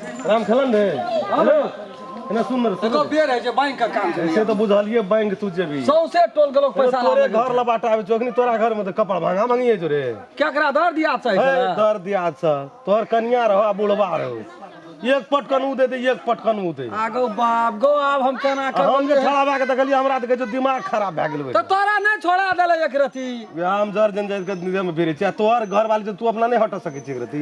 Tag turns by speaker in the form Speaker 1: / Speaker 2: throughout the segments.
Speaker 1: राम खेलन रे। हेलो, एना सुन ने।
Speaker 2: एगो बेर है छै, बैंक के काम छै।
Speaker 1: से तऽ बुझलिए, बैंक तू जेबी।
Speaker 2: सौंसे टोल के लोग पैसा
Speaker 1: तोरे
Speaker 2: लाबै
Speaker 1: घर लबाटा आबै छौ अखनी, तोरा घर में तऽ कपड़ भांगा भांगी छौ रे।
Speaker 2: केकरा दर दिया छै?
Speaker 1: हे, दर दिया छ, तोहर कनिया रहो आ बुढ़बा रहो, एक पटकन ऊ दे दे, एक पटकन ऊ दे।
Speaker 2: आगो बाप गो, आब हम केना
Speaker 1: आ हम जे
Speaker 2: करबै?
Speaker 1: ठड़ा भए के देखलियै, हमरा तऽ कहै छौ दिमाग खराब भए गेल।
Speaker 2: तऽ तोरा नहि छोड़ा देले एक रती?
Speaker 1: हम जर जन जाइत के नियम में भिड़ै छी आ तोहर घर वाली तू अपना नहि हटा सकै छी एक रती।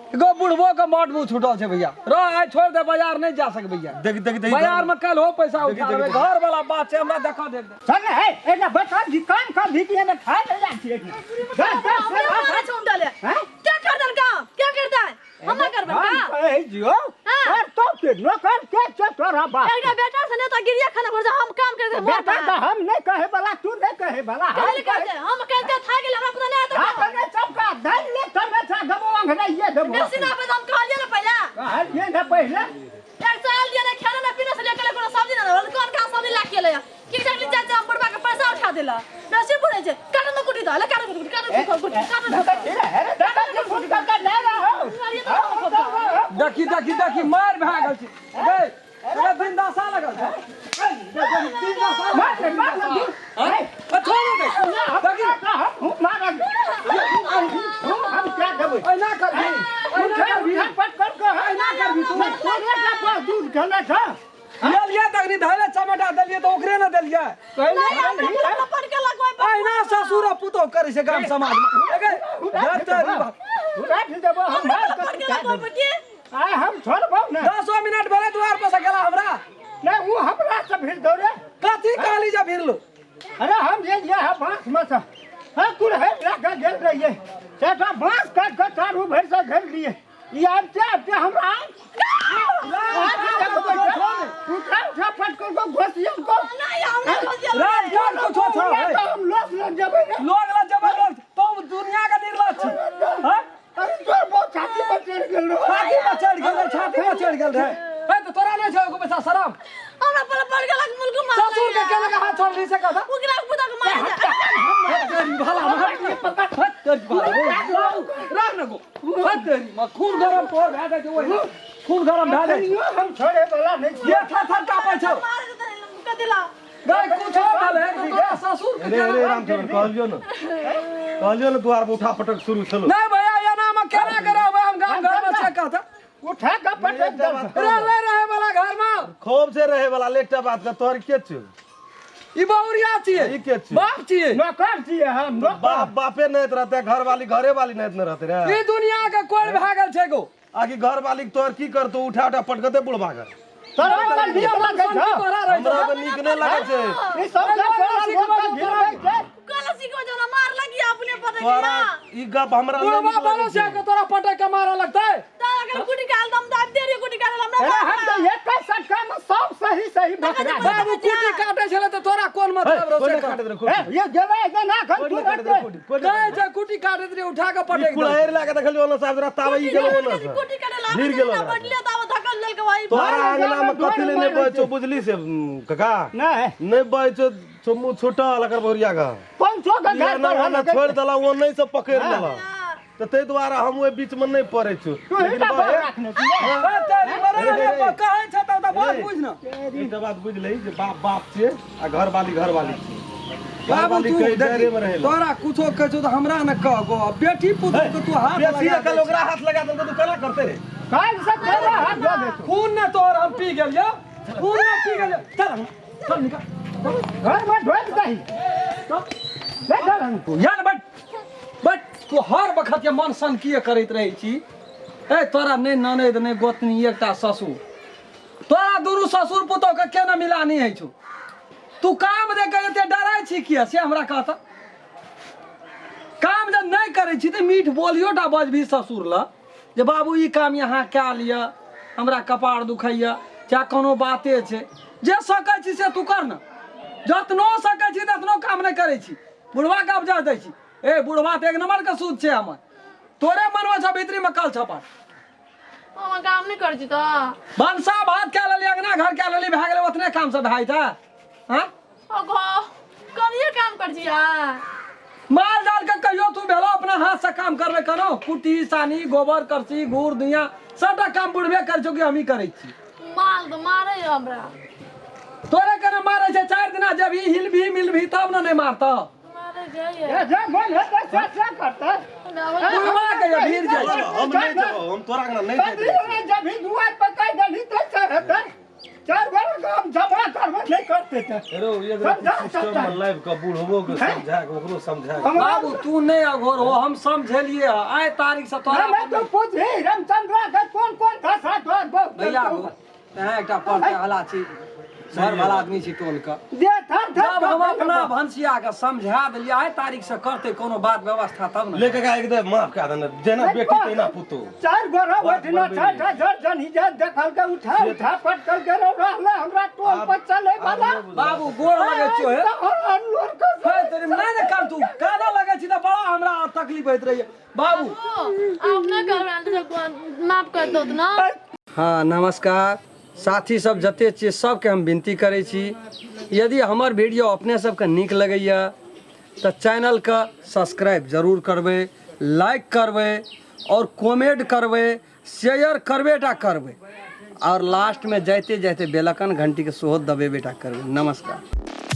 Speaker 2: गो बुढ़बो के मौत मुँह छूटल छै भैया, रह, आइ छोड़ दे, बाजार नहीं जा सकबैया।
Speaker 1: देख देख देख।
Speaker 2: बाजार में कल हो पैसा
Speaker 1: देखी,
Speaker 2: उठा लेबै।
Speaker 1: देखी।
Speaker 2: घर वाला बात छै, हमरा देखा देख दे।
Speaker 3: चल ने हे, एना बैठल जी काम कर भी कि एना खाय ले जाइ छी एना। दस दस।
Speaker 4: अपने मारे छौ डाले।
Speaker 3: हैं?
Speaker 4: क्या कर दन काम क्या करता है? हम ना करबन
Speaker 3: हम
Speaker 4: का?
Speaker 3: कहै जियो।
Speaker 4: हाँ।
Speaker 3: कर तो के नौकर के छौ तोरा बाप?
Speaker 4: एकटा बेटा से नहीं तो गिरिया खाना भर हम काम करते।
Speaker 3: बेटा तो हम नहीं कहे वाला, तू नहीं कहे वाला, हम
Speaker 4: कहले
Speaker 3: कहे।
Speaker 4: कहते हम कहते था गेल, हमरा पता नहीं आता।
Speaker 3: हाँ, तने सबका धन ले तने सा दबो अंगना ये दबो।
Speaker 4: बेसी ना पे हम कहलिए ना पहले।
Speaker 3: कहलिए ना पहले।
Speaker 4: एक साल दिया ना खाना ना पीना से लेकर कोनो सब्जी ना रहल, कोन कहां सब्जी ला के ले की जाकली चाचा, हम बुढ़बा के पैसा उठा देला। नसीब बुढ़े छै, काट न कुटी दले, काट कुटी, काट कुटी, काट कुटी।
Speaker 3: अरे दादा जी फुट कर ले रहा हो।
Speaker 2: देखी देखी देखी, मार भए गेल छै गे, तोरा दिन दशा लगल छै, दिन दशा।
Speaker 3: मार ले, मार ले।
Speaker 2: हैं? ए, छोड़ दे, देखी।
Speaker 3: हम मार, हम क्या देबै?
Speaker 2: ऐना करबी, ऐना करबी।
Speaker 3: उठा पट कर के
Speaker 2: ऐना करबी तू।
Speaker 3: तोरे का पास दूध खाना था।
Speaker 2: लेलियै तखनी धैले चमेटा देलियै तऽ ओकरे ने देलियै।
Speaker 4: नहीं, हमरा पूरा पड़ के लगवाई।
Speaker 2: ऐना ससुर आ पुतोह करै छै गाम समाज मे? एगे, धर तेरी बात।
Speaker 3: उठा देबो हम मार
Speaker 4: पड़
Speaker 3: के
Speaker 4: के लगवाई की।
Speaker 3: आय हम छोड़बो ना।
Speaker 2: 10 मिनट भेलै दुआर पर से गेला हमरा।
Speaker 3: नहीं, वो हमरा से फिर दौड़े।
Speaker 2: कथी कहली जे भिरलो?
Speaker 3: अरे हम ये ये है बांस में से हाँ कुल्हड़ लगा गेल रहिए, सेटा बांस काट के चारू भर से घेर लिए। ई आबते आबते हमरा उठा उठा पटकर को घोसियन को।
Speaker 4: नहीं, हमरा घोसियल।
Speaker 2: राज काट कुछो छौ हे।
Speaker 3: हम लोग लग जेबै ने।
Speaker 2: लोग लग जेबै, लोग तुम दुनिया के निर्लज छी हैं?
Speaker 3: अरे तोर बहुत छाती पर चढ़ गेल रहो।
Speaker 2: छाती पर चढ़ गेल रहे, छाती पर चढ़ गेल रहे। हे, तऽ तोरा नहि छौ एगो पैसा शरम?
Speaker 4: हमरा पल पड़ गेलक मुल्क मार।
Speaker 2: ससुर के केना के हाथ छोड़ली से कहता?
Speaker 4: ओकरा पुता के मार दे।
Speaker 2: हे तेरी भला, हे तेरी भला, राख न गो, हे तेरी माँ, खून गरम तोहर भए जाइ छै, ओहि खून गरम भए जाइ छै।
Speaker 3: कहियो हम छोड़े वाला नहीं छियै।
Speaker 2: ये थर थर कापै छौ।
Speaker 4: मार दे कथी ला?
Speaker 2: गई कुछो भेलै तऽ तोरा ससुर के
Speaker 1: रे
Speaker 2: केना
Speaker 1: रे राम चरण, कहलियो न, कहलियो न, दुआर पर उठा पटक शुरू छलो।
Speaker 2: नहीं भैया, एना में केना के रहबै हम गाम घर में छै कहता?
Speaker 3: उठा के पटक दे।
Speaker 2: रहले रहे वाला घर में।
Speaker 1: खूब से रहे वाला। एकटा बात कर, तोहर के छौ?
Speaker 2: ई बहुरिया छियै।
Speaker 1: ई के छियै?
Speaker 2: बाप छियै।
Speaker 3: नौकर छियै हम, नौकर।
Speaker 1: बाप बापे नहीं रहते, घर वाली घरे वाली नहीं रहते रे।
Speaker 2: ई दुनिया के कोई भए गेल छै गो।
Speaker 1: आकि घर वाली के तोहर की करतो, उठा उठा पटकते बुढ़बा के?
Speaker 3: तोरा बला नीक लगै छौ?
Speaker 2: तोरा रहै छौ।
Speaker 1: हमरा तऽ नीक नहि लगै छै।
Speaker 3: ई सब के तोरा लोक के घिरबै छै।
Speaker 4: कल सीखो जो ना मार लगी अपने पता
Speaker 1: तोरा
Speaker 4: किया।
Speaker 1: ई गप हमरा नहि
Speaker 2: बुढ़वा
Speaker 1: नीक लगै
Speaker 2: बनो से
Speaker 1: छै।
Speaker 2: के तोरा पटक के मारे लगतै।
Speaker 4: तारा के कुटी काल दम दाब दे रे, कुटी काल हमरा।
Speaker 3: अरे हम तऽ एक सटका में सब सही सही बकरा दे।
Speaker 2: बाबू कुटी काटे छलै तऽ तोरा कोन मतलब रहो
Speaker 1: कोई
Speaker 2: से
Speaker 1: नहि
Speaker 2: कह?
Speaker 1: काटैत रहै
Speaker 3: ए,
Speaker 1: कुटी।
Speaker 3: ये गेलै जे ना खन
Speaker 1: कोई
Speaker 3: तू
Speaker 1: नहि काटैत रहै कुटी, कोई नहि
Speaker 2: कहै छै कुटी काटैत रहे, उठा के
Speaker 1: ई
Speaker 2: पटक देलकै।
Speaker 1: कुल्हड़ि लए के देखलियौ ओने साहब जरा, ताबे ई गेलौ ओने से।
Speaker 4: कुटी काटे ला
Speaker 1: गिर गेलो।
Speaker 4: ना बदले ताव धकल लेल के भाई।
Speaker 1: तोरा अंगना में कथी ले नहि बजै छौ बुझली से काका?
Speaker 3: नहीं।
Speaker 1: नहि बजै छौ, छौ मुँह छूटल एकर बहुरिया के।
Speaker 3: 500 के
Speaker 1: ई
Speaker 3: घर
Speaker 1: एना
Speaker 3: पर
Speaker 1: ओना छोड़ि देला, ओ नहि से पकड़ि लेला, तऽ ताहि दुआरे हम ओहि बीच में नहि पड़ै छी।
Speaker 3: तू ही टा बात राखने छी।
Speaker 2: हे तेरी मरे रे, कहै छै तऽ बात बुझ न।
Speaker 1: एकटा बात बुझ लही जे बाप बाप छियै आ घर वाली घर वाली छियै।
Speaker 2: बाबू
Speaker 1: घरवाली
Speaker 2: तू
Speaker 1: कहि
Speaker 2: देखी,
Speaker 1: डरे में रहेला।
Speaker 2: तोरा कुछो कहै छौ तऽ हमरा ने कह गो, बेटी पुतोह के तू हाथ
Speaker 1: बेसी
Speaker 2: लगा
Speaker 1: कल
Speaker 2: दै।
Speaker 1: ओकरा हाथ लगा देलकै, तू केना करते रे?
Speaker 3: काल से तोरा हाथ धो देतौ।
Speaker 2: खून ने तोहर हम पी गेलियौ, खून ने पी गेलियौ। चल चल, निकल।
Speaker 3: घर में ढोक दही ले चल हम।
Speaker 2: यार बट बट, तू हर बखत के मन सन किए करैत रहै छी? ए, तोरा नहि ननैद नहि गोतनी, एकटा ससुर, तोरा दुनू ससुर पुतोह के केना मिलानी होइ छौ? तू काम दे के एते डराइ छी किया से हमरा कहता? काम जब नहि करै छी तऽ मीठ बोलियो टा बजबही ससुर लग जे बाबू ई काम यहाँ कए लिअ, हमरा कपार दुखैया, चाहे कोनो बाते छै, जे सकै छी से तू कर ने। जतनो सकै छी ततनो काम नहि करै छी, बुढ़वा के अवजह दै छी। ए बुढ़वा तऽ एक नंबर के सूद छै हमर, तोरे मनमे छौ भीतरीमे कल छपट।
Speaker 4: हम काम नहीं कर छी तऽ
Speaker 2: भनसा भात कए लेली, अंगना घर कए लेली, भए गेलै, ओतने काम सब भए जेतै? हँ।
Speaker 4: ओ गो कनिए काम कर छी आ
Speaker 2: माल जाल के कहियो तू भेलो अपना। अपना हाथ से काम करबै करो कुटी सानी गोबर करसी घूर दुनिया सबटा काम बुढ़बे करै छौ कि हमही करै छी
Speaker 4: माल तो मारे हमरा
Speaker 2: तोरे केना मारै छै चारि दिना जब ही हिलबी मिलबी तब ने नहि मारतौ
Speaker 4: मारे जाइए
Speaker 3: जे जे मन हेतै से से करतै
Speaker 2: बुढ़वा के ये भीड़ जाइ छै
Speaker 1: हम नहि जेबौ हम तोरा अंगना नहि
Speaker 3: बदली
Speaker 1: जाइत
Speaker 3: ओने जब ही दुआर पर कहि देलही तऽ से हेतै चारि गोरा काम जमा करबै नहि करतै तऽ
Speaker 1: रो एक
Speaker 3: समझा
Speaker 1: सिस्टम
Speaker 3: सकता
Speaker 1: में लाइव के बुढ़बो के समझा के ओकरो समझा के
Speaker 2: बाबू तू नहि अघोर हो हम समझेलिए हँ आइ तारीख से तोरा
Speaker 3: हमे तो पूछही रामचंद्रा के कोन कोन भाषा तोहर बहु
Speaker 2: भैया गो तैं एकटा पढ़ने वाला छी घर वाला आदमी छी टोल के
Speaker 3: दे थर थर
Speaker 2: जब हम अपना भनसिया के समझा देलियै आइ तारीख से करतै कोनो बात व्यवस्था तब ने
Speaker 1: ले काका एक दे माफ कए देने जेना बेटी तेना पुतोह
Speaker 3: चारि गोरा
Speaker 1: बात
Speaker 3: ओहिठिना
Speaker 1: बदलि
Speaker 3: छठा झर जनी जा देखल के उठा उठा पटकल के रहले हमरा टोल पर चले वाला
Speaker 2: बाबू गोर लगै छियो हे हे तेरी नहि ने कर तू काना लगै छी तऽ बड़ा हमरा तकलीफ होइत रहैए बाबू
Speaker 4: आप ना कर माफ कर दो ना
Speaker 2: हाँ नमस्कार साथी सब जते छियै सबके हम विनती करै छी यदि हमर वीडियो अपने सबके नीक लगैए तऽ चैनलके सब्सक्राइब जरूर करबै लाइक करबै आओर कमेंट करबै शेयर करबे टा करबै आओर लास्टमे जाइते जाइते बेलकन घंटीके सेहो दबेबे टा करबै। नमस्कार।